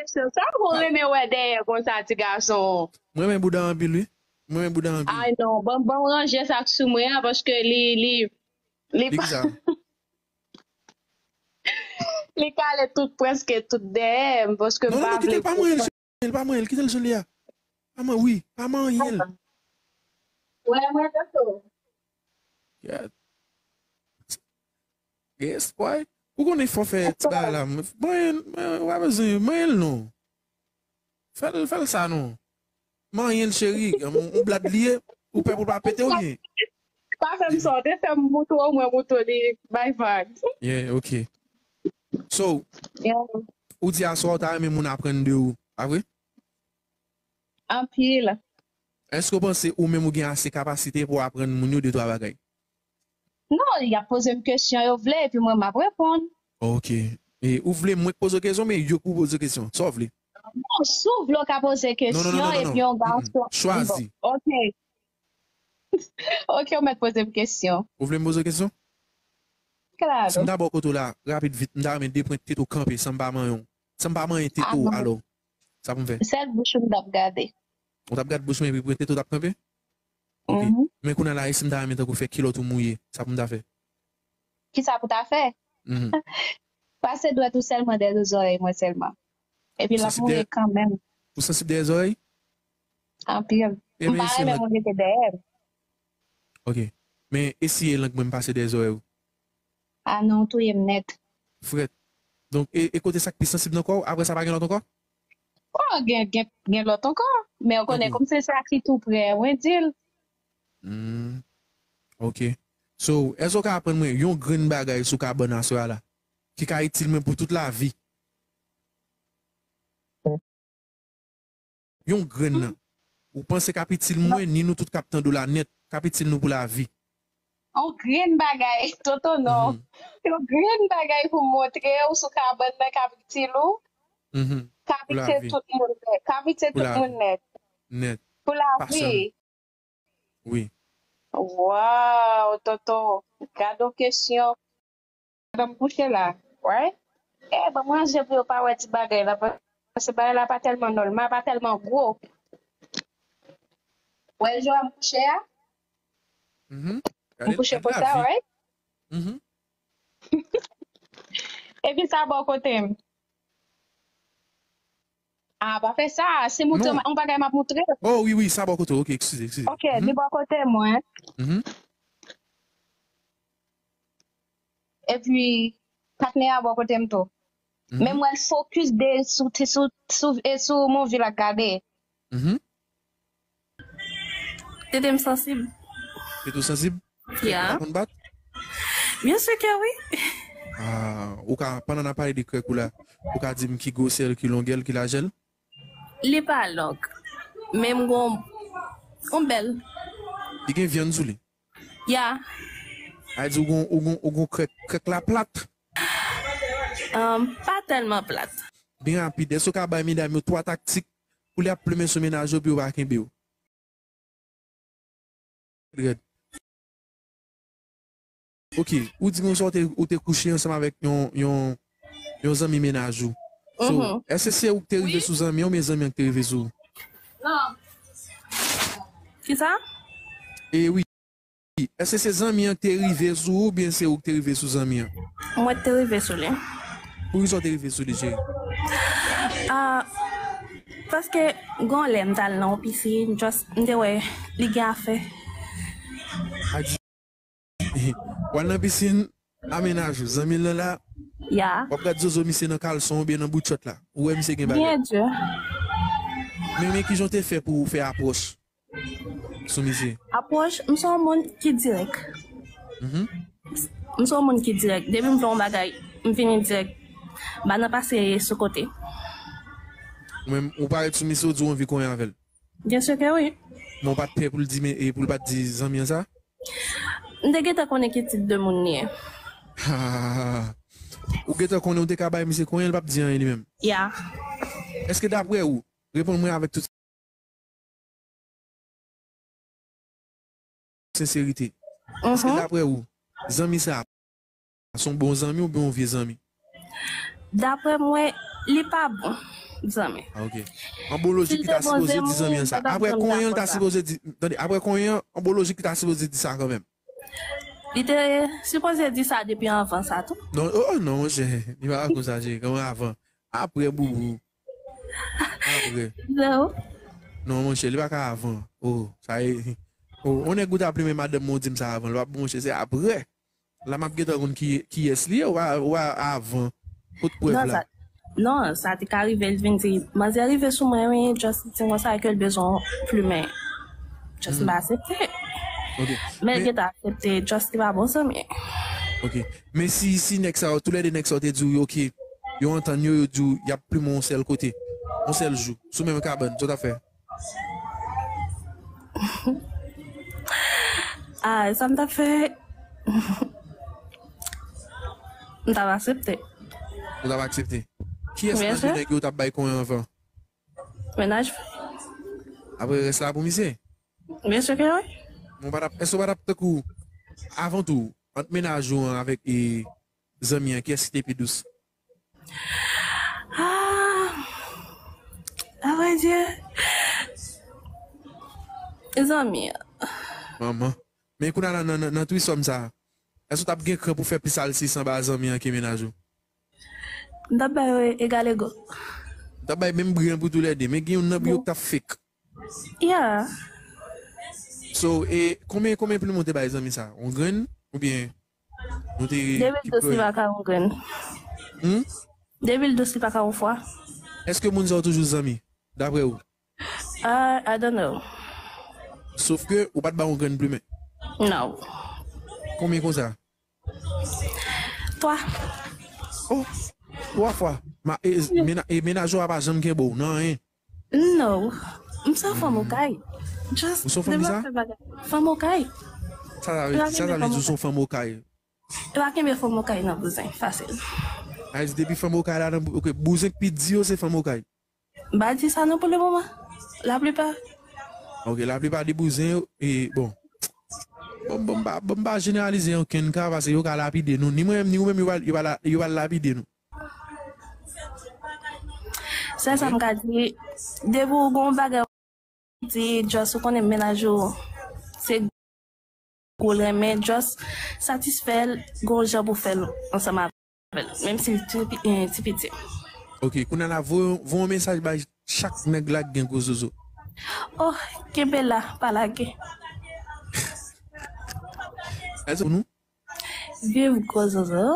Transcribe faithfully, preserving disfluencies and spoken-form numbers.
Sa pou renmen wè dèyè konsa, ti gason. Mwen renmen bouda anpil, wi. Mwen renmen bouda anpil. Ay non, ban ban ranje sa k sou mwen an, paske li, li, li, Li ki sa? Li kale tout, prèske tout dèyè m, paske m Non, non, pa non, kite vle l, pa manyen l, kite l, pa manyen l, kite l jan li a. Pa manyen, wi, pa manyen l. Wè, mwen, tonton. Yeah. Yes, boy. Ou konnen fò fè ti bagay la. Manyen l, manyen l, ou pa bezwen, manyen l non. Fè l, fè l sa non. Manyen l, cheri. Yon, yon blad li ye, ou pè pou l pa pete ou byen? Pa fè m sa, w te fè m moutre w, mwen moutre li, bay vag. Yeah, ok. So, Yeah. ou di aswè w ta renmen moun aprann de ou, pa vre? Anpil. Èske w panse ou menm ou gen ase kapasite pou w aprann moun yo de twa bagay? Non, y ap poze m kesyon yo vle, epi mwen m ap reponn. Ok. E ou vle mwen k poze w kesyon, men yo pou poze w kesyon? Sa w vle? Non, si w vle w ka poze Non, non, non, kesyon, non, non, epi yon non. Mm-mm. gason. Chwazi. Bon, ok. Ok, ou mèt poze m kesyon. Ou vle m poze w kesyon? Klaro. Si m ta ba w kote w la, rapid vit, m ta renmen de pwent tete w kanpe, san m pa manyen w. San m pa manyen tete Ah, w, non. Alò, sa pou m fè? Sèl bouch ou m t ap gade. Ou t ap gad bouch mwen, epi pwent tete w t ap kanpe? Ok. Mhm. Men kounye a la, e si m ta renmen tankou fè kilòt ou mouye, sa pou m ta fè? Kisa pou ta fè? Mhm. Pase dwèt ou sèlman dèyè zòrèy mwen sèlman. Epi Ou l ap sansib mouye dèyè, kanmenm. Ou sansib dèyè zòrèy? Anpil. E M men pa eseye renmen lang, moun rete dèyè m. Ok. Men eseye lang mwen m pase dèyè zòrèy ou. Ah non, w touye m nèt. Frèt. Donk, e, e kote sa k pi sansib nan kò w? Apre sa, pa gen lòt ankò? Bon, gen, gen, gen lòt ankò. Men w konnen, Tankou? Kòm se sa ki tou prè, mwen di l. Hmm. Ok. So, èske w ka aprann mwen yon grenn bagay sou kabann aswè a la? Ki ka itil mwen pou tout lavi? Yon grenn nan. Ou panse k ap itil mwen, ni nou tout k ap tande w la nèt, k ap itil nou pou lavi? Yon grenn bagay, tonton, non. Mhm. Yon grenn bagay pou m montre w sou kabann nan k ap itil ou, Mhm. k ap Pou itil lavi. Tout moun nèt, k ap itil Pou tout moun lavi. Nèt. Nèt. Pou Pasyonn. Lavi. Wi. Waw, tonton, gad yon kesyon. Ban m kouche la, right? Eh, ban m ranje pou yo pa wè ti bagay la, paske bagay la pa tèlman nòmal, pa tèlman gwo. Wè jan m kouche a? Mhm. M kouche konsa, right? Mhm. Epi sa bò kote m. Ah, pa fè sa. Si m montre yon bagay, m ap montre. Oh, wi, wi, sa bò kote w. Ok, eskize, eskize. Ok, li bò kote mwen. Mhm. Epi, patnè a bò kote m tou. Men mwen fokis de sou, sou, sou, e sou movie l ap gade. Mhm. Tete m sansib. Tete w sansib? Yeah. Ou konn bat? Bien sûr que oui. Ah, ou ka, pandan n ap pale de krèk ou la, ou ka di m ki gwosè l, ki longè l, ki lajè l? Li pa long. Men m gon, gon bèl. Li gen vyann sou li? Ya. A di ou gon, ou gon, ou gon krèk, krèk la plat? Um, pa tèlman plat. Byen rapid, èske w ka bay medam yo twa taktik pou lè y ap plimen sou mennaj yo pou yo pa kenbe w? Rèd. Ok, ou di konsa ou te, ou te kouche ansanm avèk yon, yon, yon zanmi mennaj ou. So, Mhm. Èske se ou ki te rive sou zanmi an oubyen zanmi an ki te rive sou ou? Non. Kisa? E wi. Èske se zanmi an ki te rive sou ou oubyen se ou ki te rive sou zanmi an? Mwen te rive sou li. Poukisa w te rive sou li, cheri? Ah, paske gon lè m t al nan yon pisin, just, m te wè li gen afè. A di, w al nan pisin a mennaj ou, zanmi l lan la, Ya. W ap gad zozo misye nan kalson oubyen nan bout chòt la. Ou wè misye gen bagay. Bien sûr. Men, men kijan w te fè pou w fè apwòch sou misye? Apwòch, m se yon moun ki dirèk. Mhm. M se yon moun ki dirèk. Depi m fè yon bagay, m vini dirèk. M pa nan pase sou kote. Ou menm, ou parèt sou misye, ou di w anvi konyen avè l. Bien sûr que oui. Men w pa t pè pou l di, men, e pou l pa t di zanmi an sa? M te gentan konnen ki tip de moun li ye. Ou gentan konnen ou te ka bay misye konyen, l p ap di anyen li menm. Ya. Èske daprè ou, reponn mwen avèk tout senserite, èske Mhm. daprè ou, zanmi sa a, se yon bon zanmi oubyen yon vye zanmi? Daprè mwen, li pa bon, zanmi. Ah, ok. An bon lojik, li ta sipoze di zanmi an sa. Apre konyen, li ta sipoze di, tande, apre konyen, an bon lojik, li ta sipoze di sa kanmenm. Li te sipoze di sa depi anvan sa tou. Non, oh, oh, non, monchè, li pa konsa, cheri, kòman avan? Apre, boubou. Apre. Non, monchè, li pa ka avan. Oh, sa e, oh, on nèg ou ta plimen madanm mwen, ou di m sa avan. Li pa bon, monchè, se apre. La m ap gentan konn ki, kiyès li ye, ou a, ou a avan. Kot prèv la? Non, sa te ka rive, l vin di, manzè rive sou mwen, wi, just li di konsa ke l bezwen plimen. Just m pa aksepte. Ok. Men l gentan aksepte, just li pa bon zanmi. Ok. Men si, si nèg sa yo, toulède nèg sa yo te di w, ok, yo antann yo, yo di w, y ap plimen yon sèl kote, yon sèl jou, sou menm kabann, sa w t ap fè? Ah, sa m t ap fè? M t ap aksepte. Ou t ap aksepte? Kiyès nan de nèg yo w t ap bay konyen anvan? Mennaj mwen. Apre rès la pou misye? Byen si ke wi. Mwen pa t ap, èske w pa t ap tankou, avan tou, ant mennaj ou an avèk, e, zanmi an, kiyès ki te pi dous? Ah, a vrè di, zanmi an. Manman. Men kounye a la, nan, nan, nan trisòm sa, èske w t ap gen kran pou fè plis alsis anba zanmi an ke mennaj ou? M t ap ba yo egal ego. M t ap bay menm bri an pou toulède, men gen youn nan bri yo ki t ap fake. Yeah. So, e konbyen, konbyen plim ou te bay zanmi sa? Yon grenn oubyen nou te... Depi l dous, li pa ka yon grenn. Hmm? Depi l dous, li pa ka yon fwa. Èske moun sa yo toujou zanmi, daprè ou? Ah, I don't know. Sof ke ou pa t ba yon grenn plimen. Non. Konbyen konsa? Twa. Oh, twa fwa. Ma, e, mena-, e mennaj ou a pa janm kenbe w nan anyen? Non. M se fanm okay. Just... Ou se fanm ki sa? Fanm okay. Sa sa vle, sa sa vle di ou se fanm okay? E pa kenbe fanm okay nan bouzen, fasil. Sa vle di depi fanm okay la nan bou-, ok, bouzen k pi di yo se fanm okay. M pa di sa non pou le moman. Laplipa. Ok, laplipa de bouzen yo, e, bon. Bon, bon, m pa, bon, m pa jeneralize okenn ka, paske yo ka lapide nou. Ni mwen menm, ni ou menm, yo pa, yo pa la, yo pa lapide nou. Sèl sa m ka di, depi w gon bagay di, just ou konnen mennaj ou, se gwo l renmen, just satisfè l, gon jan pou fè l ansanm avè l, menm si l ti pi-, eh, ti piti. Ok, kounye a la, voye, voye yon mesaj bay chak nèg la ki gen gwo zozo. Oh, kenbe la, pa lage. Èske nou? Viv gwo zozo.